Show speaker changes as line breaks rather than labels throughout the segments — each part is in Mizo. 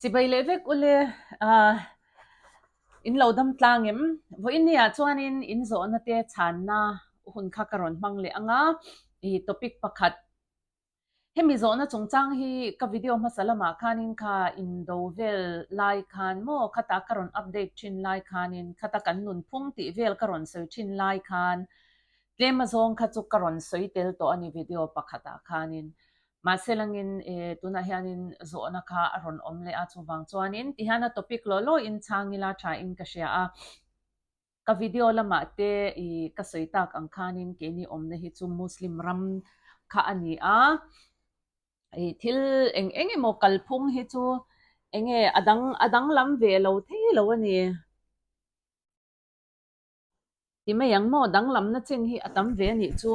Chibai leh vek ule ah in lo dam tlang em? Vawiin ni ah chuanin in zawhna te chhanna hun kha ka rawn hmang leh ang a, i topic pakhat Hemi zawhna chungchang hi ka video hmasa lamah khanin kha indo vel lai khan maw khata ka rawn update thin lai khanin khata kan nunphung tih vel ka rawn sawi thin lai khan tlem azawng kha chu ka rawn sawi tel tawh a ni video pakhatah khanin. Mahse langin tunah hianin zawhna kha a rawn awm leh a chuvang chuanin tihian a topic law law in chhang ila tha in ka hria a. Ka video lamah te i ka sawi tak ang khanin keini awmna hi chu Muslim ram kha a ni a, i thil eng eng emaw kalphung hi chu enge a dang a danglam ve lo thei lo a ni. Ti mai ang maw danglamna chin hi a tam ve a nih chu.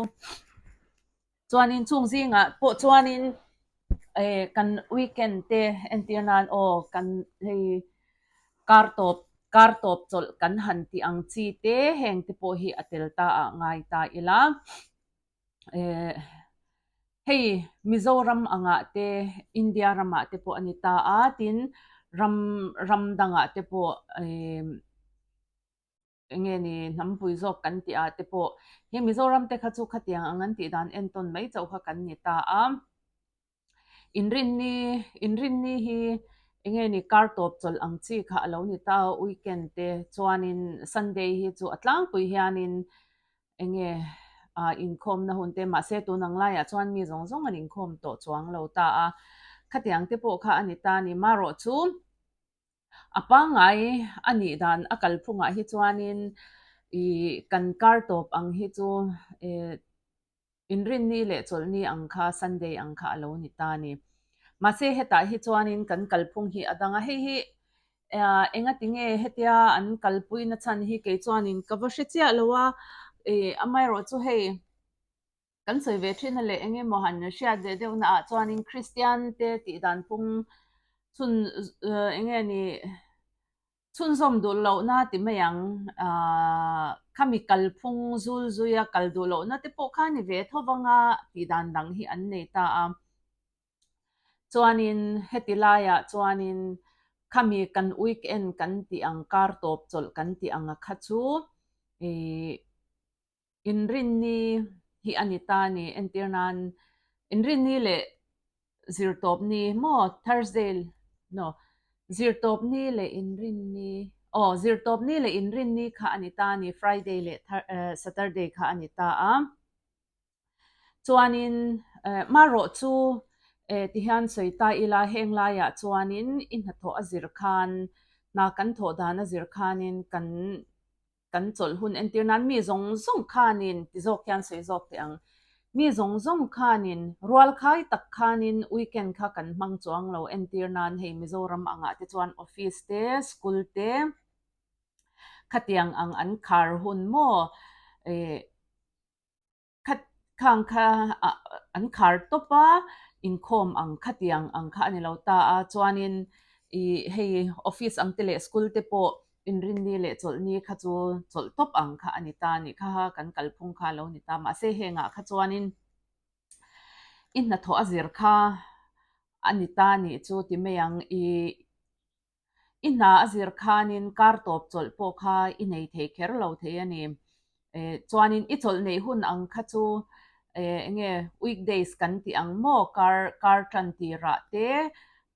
Chuanin chung zingah pawh chuanin eh kan weekend te entir nan aw kan hei kar tawp kar tawp chawlh kan han tih ang chi te heng te pawh hi a tel ta ah ngai ta ila eh hei Mizoram angah te India ramah te pawh a ni ta a tin ram ram dangah te pawh eh. Eng nge ni hnampui zawk kan tih ah te pawh he Mizoram te kha chu khatiang ang an tih dan entawn mai chauh kha kan ni ta a. Inrinni Inrinni hi eng nge ni kar tawp chawlh ang chi kha a lo ni ta a weekend te chuanin Sunday hi chu a tlangpui hianin eng nge ah inkhawmna hun te mahse tun ang laiah chuan mi zawng zawng an inkhawm tawh chuang lo ta a. Khatiang te pawh kha a ni ta a ni marawh chu. A pangngai a nih dan a kalphungah hi chuanin ih kan kar tawp ang hi chu eh inrinni leh chawlhni ang kha Sunday ang kha a lo ni ta a ni. Mahse hetah hi chuanin kan kalphung hi a dang a, hei hi ah engati nge hetia an kalpui na chhan hi kei chuanin ka va hre chiah lo a, ih amaherawhchu chu hei. Kan sawi ve thin a leh eng emaw han hriat ve deuh na ah chuanin Kristian te tih dan phung chhun eng nge ni chhunzawm duh loh na ti mai ang ah khami kalphung zul zui a kal duh loh na te pawh kha ni ve tho vang a tih dan dang hi an nei ta a. Chuanin heti laiah chuanin khami kan weekend kan tih ang kar tawp chawlh kan tih ang a kha chu ih Inrinni hi a ni ta a ni. Entir nan Inrinni leh Zirtawpni maw Thursday no Zirtawpni leh Inrinni aw Zirtawpni leh Inrinni kha a ni ta a ni Friday leh Saturday kha a ni ta a. Chuanin marawh chu tihian sawi ta ila heng laiah chuanin i hnathawh a zir khan hna kan thawh dan a zir khanin kan kan chawlh hun entir nan mi zawng zawng khanin ti zawk hian sawi zawk teh ang. Mi zawng zawng khanin rual khai tak khanin weekend kha kan hmang chuang lo entir nan hei Mizoram angah te chuan office te school te khatiang ang an khar hun maw eh Kha khang kha an khar tawp a, inkhawm ang khatiang ang kha a ni lo ta a, chuanin ih hei office ang te leh school te pawh inrinni leh chawlhni kha chu chawlh tawp ang kha a ni ta a nih kha kan kalphung kha a lo ni ta mahse hengah kha chuanin i hnathawh a zir kha a ni ta a nih chu ti mai ang ih. I hna a zir khanin kar tawp chawlh pawh kha i nei thei kher lo thei a ni. Eh chuanin i chawlh neih hun ang kha chu eh enge weekdays kan tih ang maw kar kar tan tirah te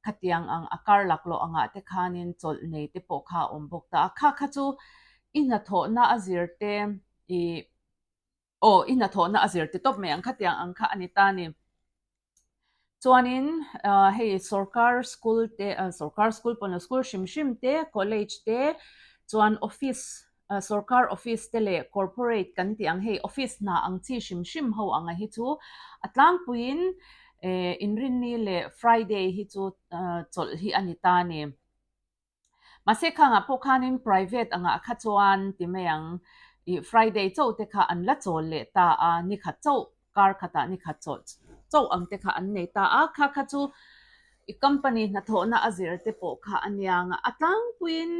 khatiang ang a kar laklawh angah te khanin chawlh nei te pawh kha a awm bawk ta a. Kha kha chu i hnathawhna a zir te ih aw i hnathawhna a zir ti tawp mai ang khatiang ang kha a ni ta a ni. Chuanin hei sorkar school te sorkar school pawh ni lo school hrim hrim te college te chuan office sorkar office te leh corporate kan tih ang hei office hna ang chi hrim hrim ho anga hi chu a tlangpuiin eh inrinni leh friday hi chu chawlh hi a ni ta a ni. Mahse khangah pawh khanin private angah kha chuan ti mai ang ih Friday chauh te kha an la chawl leh ta a, ni khat chauh kar khatah ni khat chawlh chauh ang te kha an nei ta a, kha kha chu i company hnathawhna a zir te pawh kha a niang a, a tlangpuiin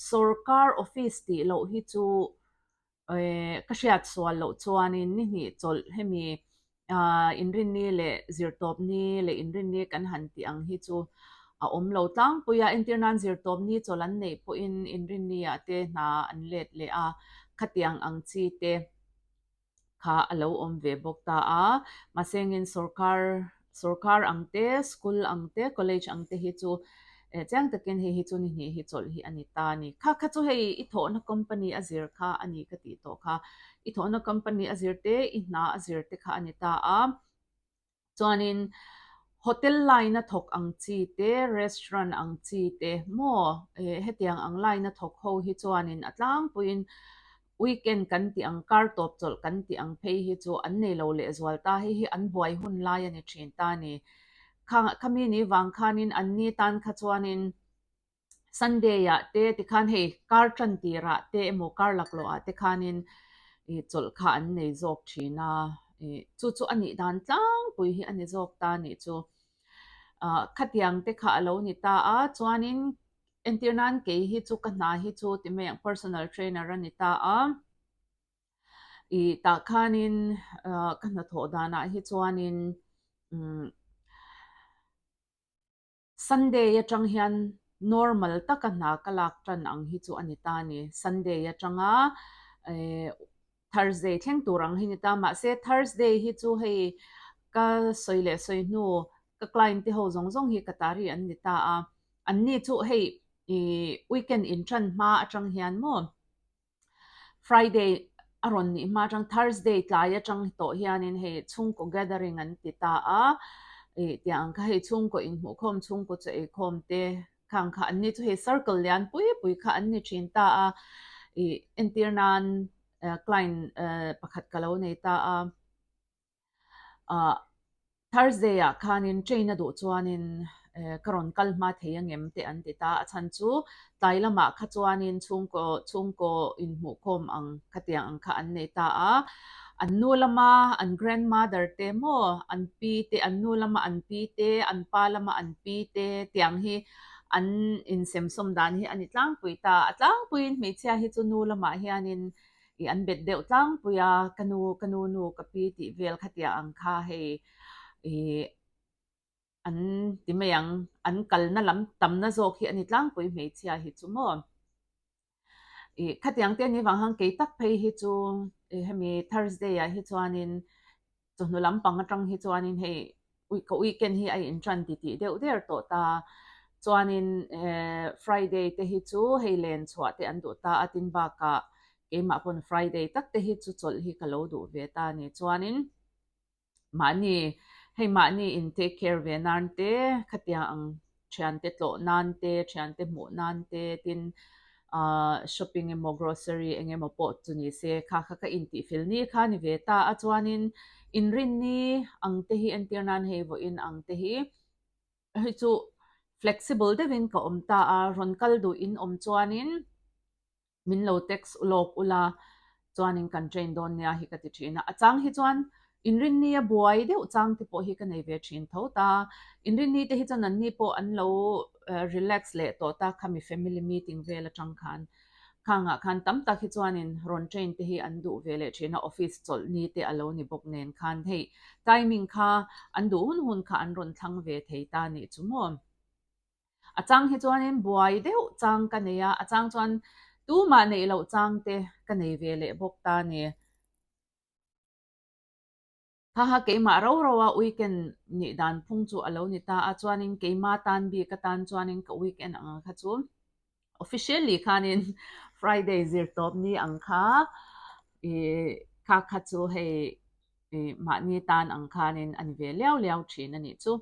sorkar office tih loh hi chu Eh ka hriat sual loh chuanin ni hnih chawlh hemi ah inrinni leh zirtawpni leh inrinni kan han tih ang hi chu a awm lo tlangpui a, entir nan zirtawpni chawlh an neih pawhin inrinni-ah te hna an let leh a, khatiang ang chi te kha a lo awm ve bawk ta a. Mahse engin sorkar sorkar ang te, school ang te, college ang te hi chu eh chiang takin hei hi chu ni hnih hi chawlh hi a ni ta a ni. Kha kha chu hei i thawhna company a zir kha a ni ka tih tawh kha. I thawhna company a zir te, i hna a zir te kha a ni ta a. Chuanin hotel line a thawk ang chi te, restaurant ang chi te maw eh hetiang ang line a thawk ho hi chuanin a tlangpuiin weekend kan tih ang, kar tawp chawlh kan tih ang phei hi chu an nei lo lehzual ta. Hei hi an buai hun lai a ni thin ta a ni. Kha khami ni vang khanin an ni tan kha chuanin Sunday ah te tikhan hei kar tan tirah te emaw kar laklawh ah te khanin ih chawlh kha an nei zawk thin a, ih chu chu a nih dan tlangpui hi a ni zawk ta a nih chu. Ah khatiang te kha a lo ni ta a, chuanin entir nan kei hi chu ka hna hi chu ti mai ang personal trainer a ni ta a, ih tah khanin ah ka hnathawh danah hi chuanin umm. Sunday atang hian normal taka hna ka lak tan ang hi chu a ni ta a ni. Sunday atanga eh Thursday thleng tur ang hi ni ta. Mahse Thursday hi chu hei ka sawi leh sawi hnu ka client te ho zawng zawng hi ka tari an ni ta a. Anni chu hei ih weekend inṭan hma atang hian maw Friday a rawn nih hma atang Thursday tlai atang tawh hianin hei chhungkaw gathering an ti ta a, ih tiang ang kha hei chhungkaw inhmuhkhawm chhungkaw chaw eikhawm te khang kha an ni chu hei circle lian pui pui kha an ni thin ta a, ih entir nan client pakhat ka lo nei ta a. Ah Thursday ah khanin train a duh chuanin eh ka rawn kal hma thei angem te an ti ta a chhan chu tlai lamah kha chuanin chhungkaw chhungkaw inhmuhkhawm ang khatiang ang kha an nei ta a, an nu lama an grandmother te maw an pi te an nu lama an pi te an pa lama an pi te tiang hi an insemsawm dan hi a ni tlangpui ta a tlangpuiin hmeichhia hi chu nu lamah hianin Ih an bet deuh tlangpui a, ka nu, ka nu nu, ka pi tih vel khatia ang kha hei ih an ti mai ang, an kalna lam tamna zawk hi a ni tlangpui hmeichhia hi chu maw. Ih khatiang te ni vang khan kei tak phei hi chu hemi Thursday ah hi chuanin Chawhnu lampang atang hi chuanin hei ka weekend hi a inṭan titih deuh der tawh ta. Chuanin eh Friday te hi chu hei len chhuah te an duh ta a, tin bakah keimah pawn Friday tak te hi chu chawlh hi ka lo duh ve ta a ni. Chuanin mahni hei mahni in take care ve nan te khatiang ang thiante tlawh nan te, thiante hmuh nan te, tin ahh shopping emaw grocery eng emaw pawh chu ni se kha kha ka intihfel ni kha ni ve ta a chuanin inrinni ang te hi entir nan hei vawiin ang te hi hei chu flexible deuhin ka awm ta a, rawn kal duh in awm chuanin. min lo text lawk ula chuanin kan train dawn nia hi ka ti thin a, a chang hi chuan inrinni a buai deuh chang te pawh hi ka nei ve thin tho ta, inrinni te hi chuan anni pawh an lo relax leh tawh ta khami family meeting vel atang khan khangah khan tam tak hi chuanin rawn train te hi an duh ve leh thin a, office chawlh ni te a lo ni bawk nen khan hei timing kha an duh hun hun kha an rawn thlang ve thei ta nih chu maw. A chang hi chuanin buai deuh chang ka nei a, a chang chuan tumah neih loh chang te ka nei ve leh bawk ta a ni. Haha keimah ro ro a weekend nih dan phung chu a lo ni ta a, chuanin keima tan bik atan chuanin ka weekend ang kha chu officially khanin Friday zir tawp ni ang kha ih kha kha chu hei ih mahni tan ang khanin a ni ve liau liau thin a nih chu.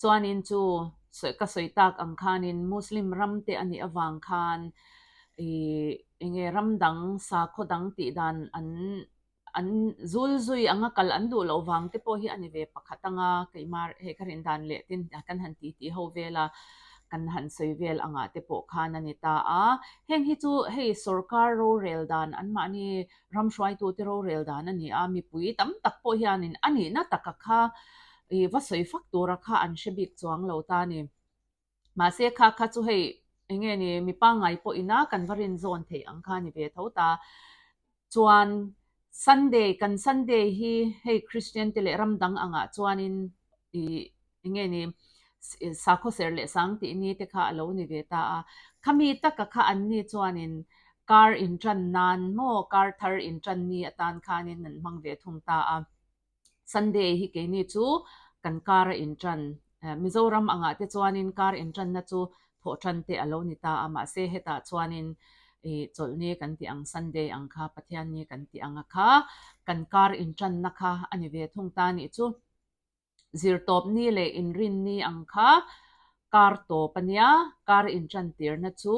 Chuanin chu ka sawi tak ang khanin Muslim ram te a nih avang khan ih eng nge ram dang sakhaw dang tih dan an an zul zui anga kal an duh loh vang te pawh hi a ni ve pakhat anga keimah hei ka rin dan leh tin kan han ti tih ho vel a kan han sawi vel angah te pawh khan a ni ta a. Heng hi chu hei sorkar rorel dan anmahni ram hruaitute rorel dan a ni a, mipui tam tak pawh hianin a nihna taka kha ih va sawi fak tura kha an hre bik chuang lo ta a ni. Mahse kha kha chu hei eng nge ni mi pangngai pawh ina kan va rin zawn theih ang kha a ni ve tho ta. Chuan Sunday kan Sunday hi hei Christian te leh ram dang angah chuanin ih eng nge ni. Sakhaw ser leh sang tih ni te kha a lo ni ve ta a. Khami taka kha anni chuanin kar inṭan nan maw kar thar inṭan ni atan khanin an hmang ve thung ta a. Sunday hi keini chu kan kar a inṭan. Mizoram angah te chuanin kar inṭanna chu thawhṭan te a lo ni ta a, mahse hetah chuanin ih chawlhni kan tih ang Sunday ang kha Pathianni kan tih anga kha kan kar inṭanna kha a ni ve thung ta nih chu. Zirtawpni leh inrinni ang kha kar tawp a nia, kar inṭantirna chu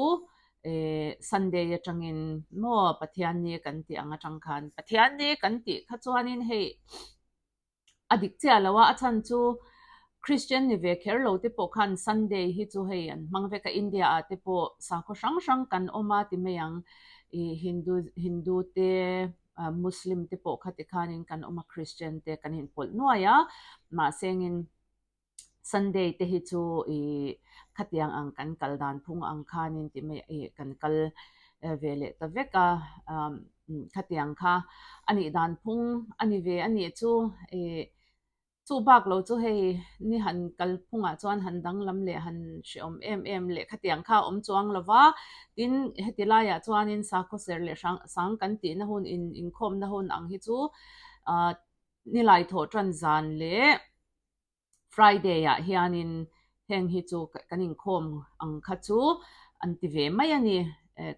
Sunday aṭangin maw Pathianni kan tih ang aṭang khan Pathianni kan tih kha chuanin hei a dik chiah lo a, a chhan chu Christian ni ve kher lo te pawh khan Sunday hi chu hei an hmang vek a, India ah te pawh sakhaw hrang hrang kan awm a ti mai ang, ih Hindu Hindu te Muslim te pawh kha tikhanin kan awm a, Christian te kan inpawlh nuai a, mahse engin Sunday te hi chu ih khatiang ang kan kal dan phung ang khanin ti mai ih kan kal ve leh ta vek a, khatiang kha a nih dan phung a ni ve a nih chu ih Chu bak lo chu hei ni han kalphungah chuan han danglam leh han hrehawm em em leh khatiang kha a awm chuang lo va, tin heti laiah chuanin sakhaw ser leh hrang sang kan tihna hun in inkhawmna hun ang hi chu ah nilai thawh tan zan leh Friday ah hianin Heng hi chu kan inkhawm ang kha chu an ti ve mai a ni.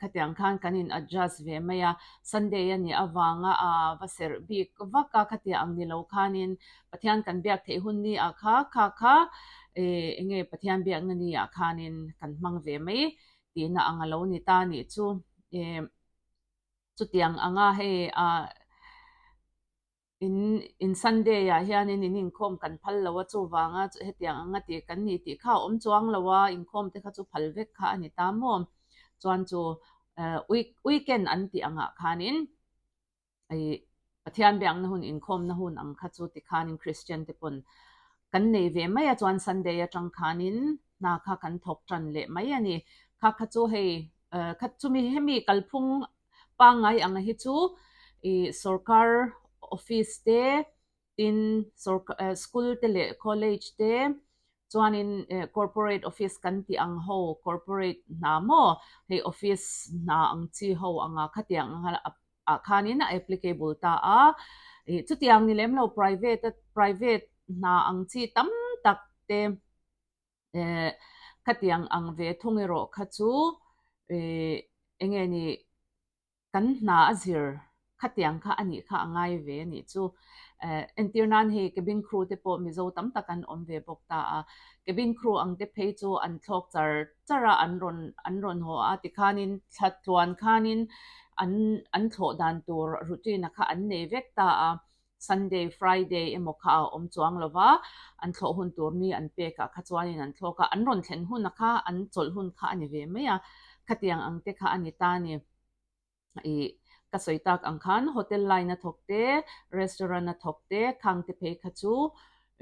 Khatiang khan kan in adjust ve mai a, Sunday a nih avanga a va serh bik vak a, khatiang ang ni lo khanin Pathian kan biak theih hun ni ah kha kha kha eng nge Pathian biakna ni ah khanin kan hmang ve mai tihna ang a lo ni ta nih chu. Chutiang anga hei ah. In in Sunday ah hianin in inkhawm kan phal lo a, chuvanga hetiang anga tih kan ni tih kha a awm chuang lo a, inkhawm te kha chu phal vek kha a ni ta maw? Chuan chu week weekend an tih angah khanin ih Pathian biakna hun inkhawmna hun ang kha chu tikhanin Christian te pawn kan nei ve mai a, chuan Sunday atang khanin hna kha kan thawk tan leh mai a ni. Kha kha chu hei kha chumi hemi kalphung Pangngai anga hi chu ih sorkar office te tin school te leh college te chuanin corporate office kan tih ang ho corporate hna maw hei office hna ang chi ho anga khatiang anga ah khanin a applicable ta a ih chutiang ni lem lo private a private hna ang chi tam tak te. Eh, khatiang ang ve thung erawh kha chu eh eng nge ni kan hna a zir khatiang kha a nih kha a ngai ve a nih chu. Eh, entir nan hei cabin crew te pawh Mizo tam tak an awm ve bawk ta a, cabin crew ang te phei chu an thlawk char char a, an rawn an rawn haw a tikhanin thla tluan khanin an an thlawh dan tur routine a kha an nei vek ta a. Sunday, Friday emaw kha a awm chuang lo va, an thlawh hun tur ni an pek ah kha chuanin an thlawk a, an rawn thlen hun a kha an chawlh hun kha a ni ve mai a, khatiang ang te kha a ni ta a ni. Ih, ka sawi tak ang khan hotel line a thawk te, restaurant a thawk te, khang te phei kha chu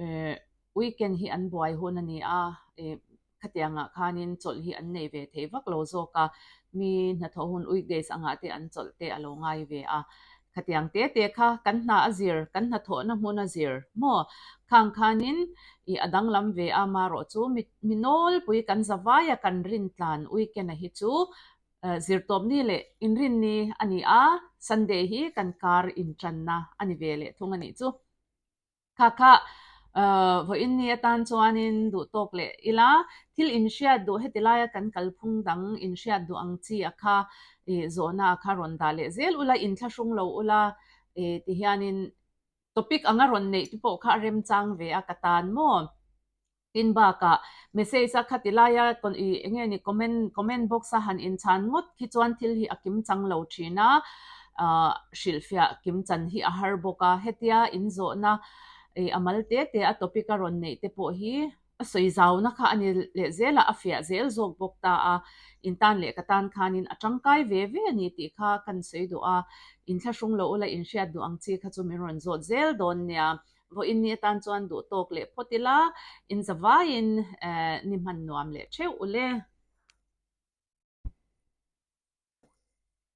eh weekend hi an buai hun a ni a, ih Khatiangah khanin chawlh hi an nei ve thei vak lo zawk a, mi hnathawh hun weekdays angah te an chawlh te a lo ngai ve a. Khatiang te te kha kan hna a zir, kan hnathawhna hmun a zir maw? Khang khanin i a danglam ve a, marawh chu mi mi nawlpui kan zavaia kan rintlan weekend a hi chu zirtawpni leh inrinni a ni a, Sunday hi kan kar intanna a ni ve leh thung a nih chu. Kha kha vawiin ni atan chuanin duh tawk leh ila, thil inhriat duh heti laia kan kalphung dang inhriat duh ang chi a kha ih zawhna a kha rawn dah leh zel ula, inthlahrung lo ula ih ti hianin topic anga rawn neih te pawh kha a remchang ve a ka tan maw? Tin bakah message a khati laia ih eng nge ni comment comment box a han inchhan ngawt khi chuan thil hi a kim chang lo thin a, ah hrilhfiah kim chan hi a har bawk a, hetia inzawhna ih a mal te te a topic a rawn neih te pawh hi a sawi zauna kha a ni leh zel a, a fiah zel zawk bawk ta a, intan leh ka tan khanin a tangkai ve ve a ni tih kha kan sawi duh a, inthlahrung lo ula inhriat duh ang chi kha chu min rawn zawt zel dawn nia. Vawiin ni atan chuan duh tawk leh phawt ila, in zavaiin ni hman nuam leh theuh ule.